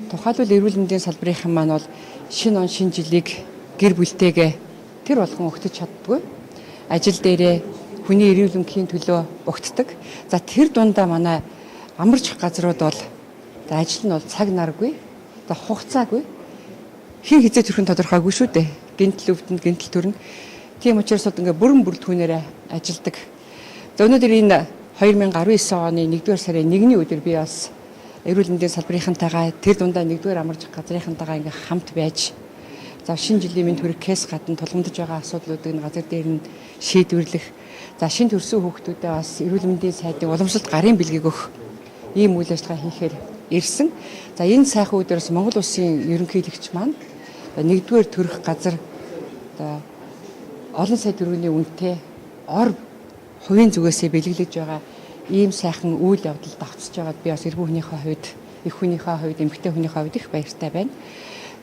Тухайлбал эрүүл мэндийн салбарынхан маань бол шинэ он шинэ жилийг гэр бүлтэйгээ тэр болгон угтаж чаддаггүй. Ажил дээрээ хүний эрүүл мэндийн төлөө угтдаг. За тэр дундаа манай амарч газрууд бол за ажил нь бол цаг наргүй, за хугацаагүй. Хин хизээ төрхөн тодорхойгүй шүү дээ. Гинтэл өвдөнд гинтэл төрнө. Тийм учраас ингээ бүрэн бүрэлдэхүүнээрээ ажилдаг. За өнөөдөр энэ 2019 оны 1-р сарын 1-ний өдөр би бас эрүүл мэндийн салбарынхантайгаа тэр дундаа 1-р амарч газрынхантайгаа ингээ хамт байж за шинэ жилийн мэнд хүргэхээс гадна тулгамдж байгаа асуудлуудыг нь газар дээр нь шийдвэрлэх, за шинэ төрсэн хүүхдүүдэд бас эрүүл мэндийн сайдын уламжлалт гарын бэлгийг өгөх ийм үйл ажиллагаа хийхээр ирсэн. За энэ сайхан өдрөөс Монгол улсын ерөнхийлөгч маань 1-р төрөх газар одоо олон сая төгрөгийн үнэтэй ор хувийн зүгээсээ бэлэглэж байгаа ийм сайхан үйл явдал давтсаж байгаад би бас эргүү хүнийхээ хувьд, их хүнийхээ хувьд, эмэгтэй хүнийхээ хувьд их баяртай байна.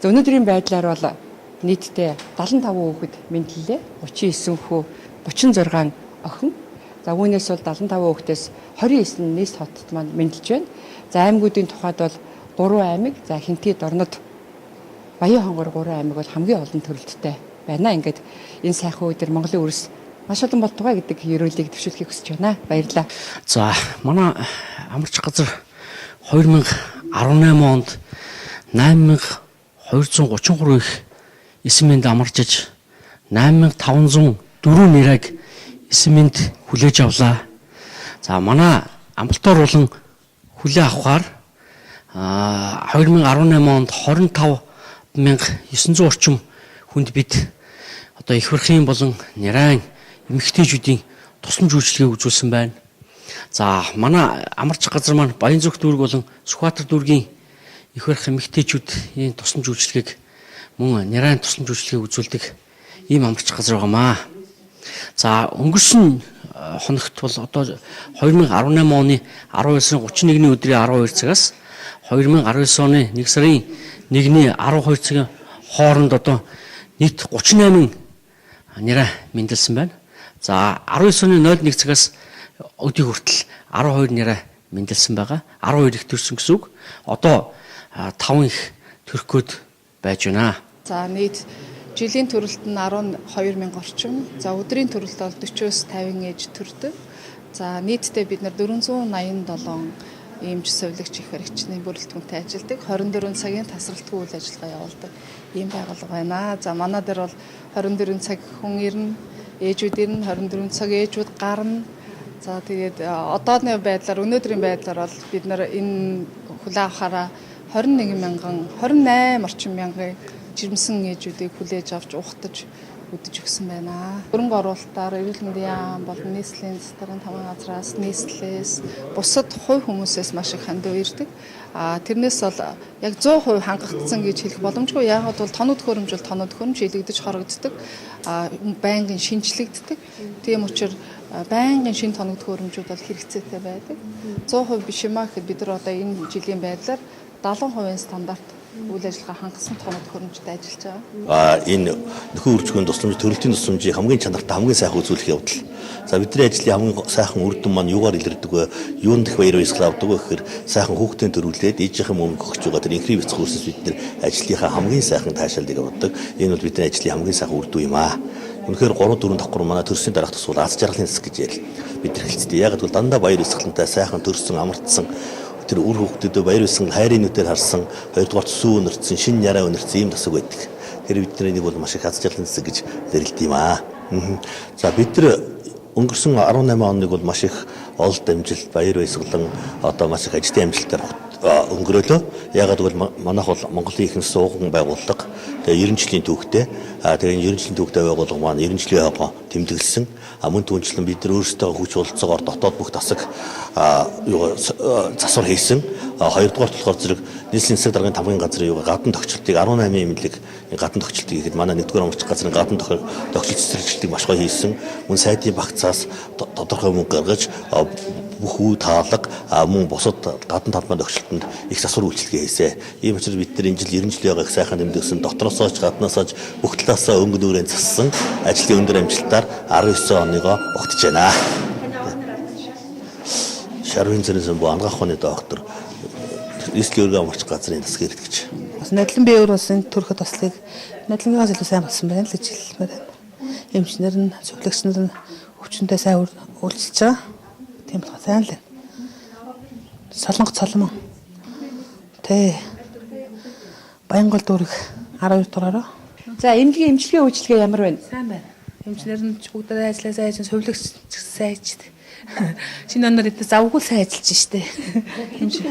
За өнөөдрийн байдлаар бол нийтдээ 75 хүүхэд мэдлэлээ. 39 хүү, 36 охин. За үүнээс бол 75 хүүхдээс 29 нь нийс хотод маань мэдлж байна. За аймагуудын тухайд бол 3 аймаг, за Хинти, Дорнод, Баян хонгор 3 аймаг бол хамгийн олон төрөлттэй байна. Ингээд энэ сайхан өдөр Монголын өрс маш олон болтугай гэдэг ерөөлийг төвшүүлэхийг хүсэж байна. Баярлалаа. За манай амарч газар 2018 онд 8233 их эсэн мэнд амарчиж 8504 нэрэг эсэн мэнд хүлээж авлаа. За манай амбулатори болон хүлээ авахар 2018 онд 25,900 орчим хүнд бид одоо их бархийн болон нэрайн эмэгтэйчүүдийн тусламж үйлчилгээг үзүүлсэн байна. За манай амарч газар маань Баянзүх дүүрэг болон Сүхбаатар дүүргийн их барих эмэгтэйчүүдийн тусламж үйлчилгээг мөн нэрайн тусламж үйлчилгээг үзүүлдэг ийм амарч газар байгаамаа. За өнгөрсөн хоногт бол одоо 2018 оны 12 сарын 31-ний өдрийн 12 цагаас 2019 оны 1 сарын 1-ний 12 цагийн хооронд одоо нийт 38 нэрэ мэндэлсэн байна. За 19 оны 01 цагаас өдийг хүртэл 12 нэрэ мэндэлсэн байгаа. 12 их төрсөн гэсэн үг. Одоо 5 их төрөх гээд байж байна. За нийт жилийн төрөлт нь 12 мянга орчим. За өдрийн төрөлт бол 40-оос 50 ээж төрдөг. За нийтдээ бид нар 487 эмч, сувилагч, их баригчны бүрэлдэхүүнтэй ажилладаг. 24 цагийн тасралтгүй үйл ажиллагаа явуулдаг ийм байгууллага байна. За манай дээр бол 24 цаг хүн ирнэ, ээжүүд ирнэ, 24 цаг ээжүүд гарна. За тэгээд одооны байдлаар, өнөөдрийн байдлаар бол бид нар энэ хүлээ авахаараа 21 мянган 28 орчим мянган жирэмсэн ээжүүдийг хүлээж авч ухтаж үдэж өгсөн байна. Хөрөнгө оруулалтаар эрүүл мэндийн яам болон нийслэлийн засгийн таван газраас, нийслэлээс, бусад хувь хүмүүсээс маш их хандив ирдэг. А тэрнээс бол яг 100% хангагдсан гэж хэлэх боломжгүй. Яагаад бол тоног төхөөрөмж бол тоног төхөөрөмж илэгдэж хорогддог. А байнгын шинжлэгддэг. Тийм учраас байнгын шинэ тоног төхөөрөмжүүд бол хэрэгцээтэй байдаг. 100% биш юм а гэхэд бид нар одоо энэ жилийн байдлаар 70% стандарт үйл ажиллагаа хангасан тоног төхөөрөмжтэй ажиллаж байгаа. Энэ нөхөн үржигэн тусламж, төрөлтийн тусламжийг хамгийн чанартай, хамгийн сайхан үзүүлэх явдал. За бидний ажлын хамгийн сайхан үр дүн маань юугаар илэрдэг вэ? Юунд их баяр баясгал авдаг вэ гэхээр сайхан хүүхдийн төрүүлээд ээжийнхэн мөнгө өгч байгаа тэр инхрийн бяцхан хөрсөс бид нар ажлынхаа хамгийн сайхан таашаалыг авдаг. Энэ бол бидний ажлын хамгийн сайхан үр дүн юм аа. Үнэхээр 3 4 давхар манай төрсний дараах тусвал аз жаргалын хэсэг гэж ярил. Бид нар хэлцдэг. Яг л дандаа баяр баясгалантай сайхан төрсөн, амартсан тэр үр хүүхдүүдэд баяр баясгалан хайрын нүдээр харсан, хоёрдугаар сүү өнөртсөн, шин яраа өнөртсөн ийм тасаг байдаг. Тэр бидний нэг бол маш их аз жаргалын хэсэг гэж нэрлэдэг юм аа. За бид нар өнгөрсөн 18 оныг бол маш их олд амжилт, баяр баясгалан одоо маш их ажлын амжилтаар өнгөрөөлөө. Яагаад гэвэл манайх бол Монголын ихэнх сууган байгууллага. Тэгээ 90 жилийн түүхтэй. Тэгээ энэ 90 жилийн түүхтэй байгууллага маань 90 жилийн хогоо тэмдэглэсэн. Мөн түнчлэн бид нар өөрсдөө хүч бололцоогоор дотоод бүх тасаг засвар хийсэн. Хоёрдугаар болохоор зэрэг нийслэлийн засаг даргын тамгын газрын юугаа гадна тохичлтыг 18 эмнэлэг гадна тохичлтыг хийхэд манай 1-р амарч газрын гадна тохиолж цэцэрлэгийг маш гоё хийсэн. Мөн сайдын багцаас тодорхой мөнгө гаргаж бүх үе таалга мөн бусад гадна талбайн тохиолдолд их засвар үйлчилгээ хийсэ. Ийм учраас бид нар энэ жил 90 жилийн их сайхан тэмдэгсэн, дотроосоо ч гаднаасаа ч бүх талаасаа өнгө нүүрэн зассан ажлын өндөр амжилтаар 19 оныгоо угтаж байна. Шарвын зэрэг бо ангаах ухааны доктор Нийслэлийн өргөн амарч газрын засгийн эрдэгч. Бас нодлон бие өөр бас энэ төрөхөд туслыг нодлонгоос илүү сайн болсон байна л гэж хэлмээр байна. Эмчнэр нь, цуглагч нар нь өвчнөдөө сайн үйлчилж байгаа. Тийм болохоор сайн л байна. Солонгос Соломон. Тэ. Баянгол дүүрэг 12 дугаараа. За эмнэлгийн эмчилгээ үйлчилгээ ямар байна? Сайн байна. Эмчнэр нь ч бүгдээ ажиллаа сайн ажиллаж, хувлагч ч гэсэн сайн ажиллаж. Шинэ оноор эдгээр завгүй сайн ажиллаж штэ. Эмч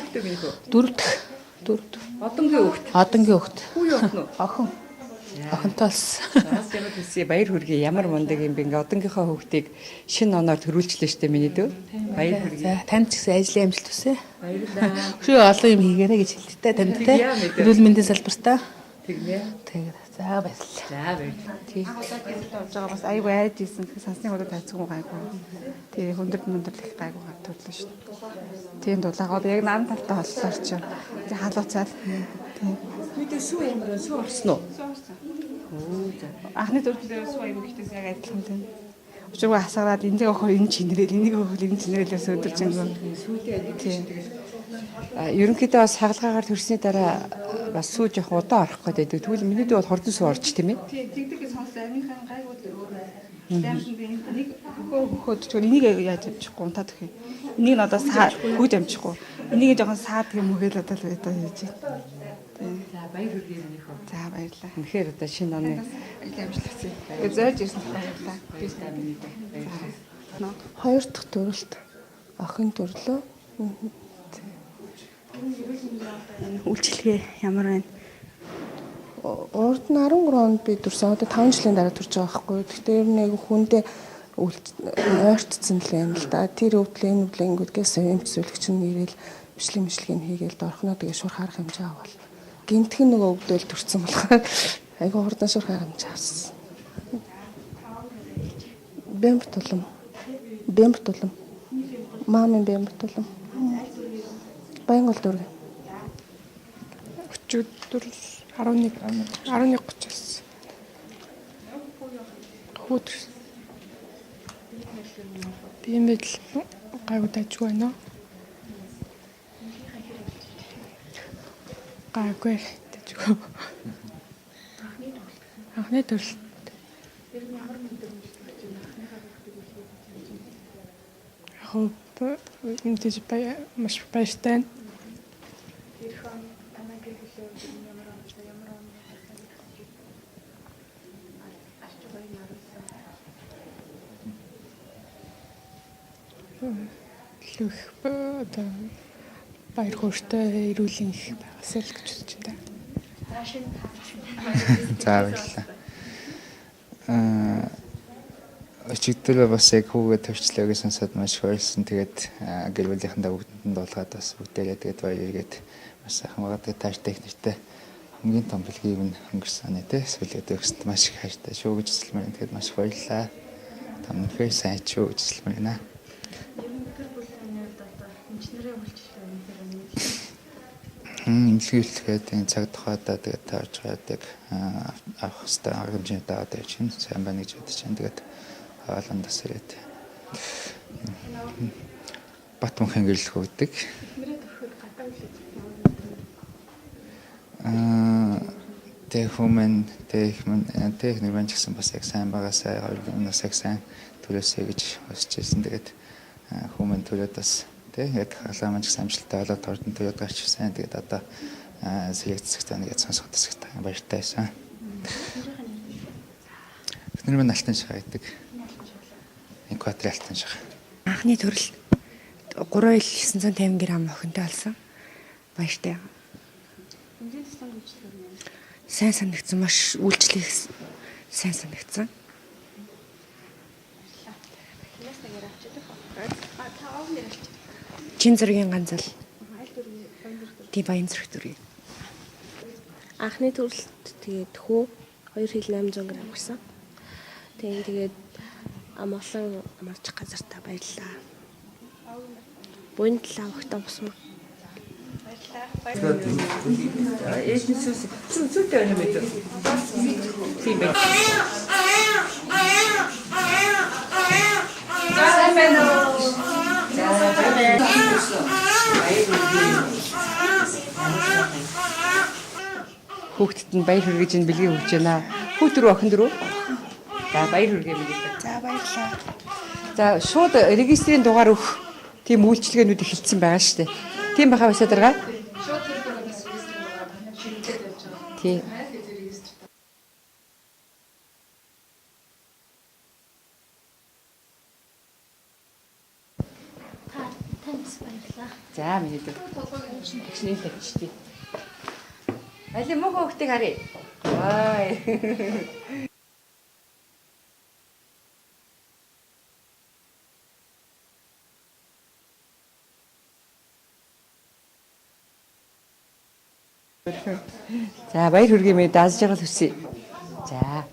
дөрөв дэх. Дөрөв дэх. Одонгийн хүүхд. Одонгийн хүүхд. Хүү юу охин уу? Охин. Охинтой болсон. Бас ямар төсөө баяр хүргэе. Ямар мундаг юм бэ? Ингээ одонгийнхоо хүүхдийг шинэ оноор төрүүлчлээ штэ миний дүү. Баяр хүргэе. За танд ч гэсэн ажлын амжилт хүсье. Баярлалаа. Өшөө олон юм хийгээрэй гэж хэлдэг танд те. Эрүүл мэндийн салбартаа. Тэгмээ. Тэгээд за баярлалаа. За баярлалаа. Тий. Болж байгаа бас айгүй айж исэн. Сансны удаа тайцгүй гайгүй. Тэгээ хүндрэл мөндөрлөх гайгүй гар төрлөө шүү дээ. Тийм дулаагаа яг наран талтай холлоор чи. Тэг халууцаад. Тийм. Мэдээ сүү ямар вэ? Сүү орсон уу? Анхны төрөлтөө сүү айгүй ихтэйс яг адилхан тийм. Учиргүй асгараад энийг өхөр энэ чинрэл, энийг өхөр энэ чинрэлээс өдөржингөө. Сүүдээ ерөнхийдөө бас хагалгаагаар төрсний дараа бас сүү жоох удаан орох гэдэг. Тэгвэл миний дүү бол хурдан сүү орж тийм ээ. Тийм тэгдэг гэж сонссон амийнхаа гайгүй л өөр. Даймсан би нэг хөхөө хөхөөд ч энийг яаж амжихгүй унтаад өгөх юм. Энийг нь одоо саа хүйж амжихгүй. Энийг жоохон саад юм үгээл одоо л одоо хийж байна. Тийм. За баяр хүргэе миний хөө. За баярлалаа. Үнэхээр одоо шинэ оны Ажлын амжилт хүсье. Тэгээ зойж ирсэн баярлалаа. баярлалаа миний дүү. Баярлалаа. Хоёр дахь төрөлт охин төрлөө. Үйлчилгээ ямар байна? Урд нь 13 онд би төрсөн. Одоо 5 жилийн дараа төрж байгаа байхгүй. Гэхдээ ер нь айгу хүндээ ойртцсон л байна л да. Тэр өвдлөө энэ өвдлөө ингэдгээс эмч сүлэгч нь ирээл бичлэг мишлэгийг хийгээл дорхноо тэгээ шур харах хэмжээ авал. Гинтхэн нөгөө өвдөл төрсөн болохоор айгу хурдан шур харах хэмжээ авсан. Бямбат улам. Бямбат улам. Маамын бямбат улам. Баянгол дүүрэг. Өчигдөр 11 11:30 болсон. Хүүдэр. Биеийн байдал гайгүй дажгүй байна. Гайгүй дажгүй. Анхны төрөлт. Яг хөө мэдээж маш баяртай байна. Илүү их одоо баяр хөөртэй эрүүл энх байгаасай л гэж үзэж байна. За баярлалаа. Аа өчигдөр бас яг хүүгээ төвчлөө гэж сонсоод маш их баярлсан. Тэгээд гэр бүлийнхэндээ бүгдэнд нь дуулгаад бас бүгдээрээ тэгээд баяр эргээд маш сайхан байгаа. Тэгээд тааштай их нэртэй хамгийн том бэлгийг нь өнгөрсөн оны тий сүүлийн өгсөнд маш их хайртай шүү гэж хэлмээр. Тэгээд маш их баярлалаа. Та үнэхээр сайн шүү гэж хэлмээр байна. Эмнэлгийн үйлчлэгээд энэ цаг тухайдаа тэгээд таарж байгаад яг авах хэвээр арга хэмжээний дагаад явж байна. Сайн байна гэж бодож байна. Тэгээд хоолондос ирээд Бат мөнхийн гэрлэх өгдөг. Аа тэг хүмүүн тэг мөн тэг нэр маань ч гэсэн бас яг сайн байгаасай хоёр өмнөөс яг сайн төлөөсэй гэж хүсэж байсан. Тэгээд хүмүүн төлөөд бас тэг яг хагалгаа маань ч гэсэн амжилттай болоод ордон төлөөд гарч ирсэн. Тэгээд одоо сэлэг цэцэгтэй нэгэд сонсох хэсэгтэй баяртай байсан. Эхнэр маань алтан шахаа гэдэг. Экваторын алтан шахаа. Анхны төрөл 3 ил 950 г охинтой болсон. Баяртай. Сайн санагдсан, маш үйлчлэх сайн санагдсан. Чин зэргийн ганцал. Тий баян зүрх дүрий. Анхны төрөлт тэгээд хүү 2 хил 800 г гарсан. Тэгээд тэгээд амгалан амарч газартаа баярлалаа. Буян талаа өгтөө бусмаа. Ээж нь сүү сүү сүүтэй байна юм бэ? Тийм байна. За сайн байна уу? За баярлалаа. Баяр хүргэе. Хүүхдэд нь баяр хүргэж энэ бэлгийг өгч байна. Хүү дөрөв, охин дөрөв. За баяр хүргэе мэдээ. За баярлалаа. За шууд регистрийн дугаар өгөх тийм үйлчилгээнүүд эхэлсэн байгаа шүү дээ. Тийм байхаа басаа дарга. Шууд тэр дугаараас регистрийн дугаар шийдээд явж байгаа. Тий. Таньс баярлалаа. За миний дүү. Тэгшний тавьчихъя. Али мөнх хүүхдийг харъя. Ой. За баяр хүргэе мэ даз жаргал хүсье. За.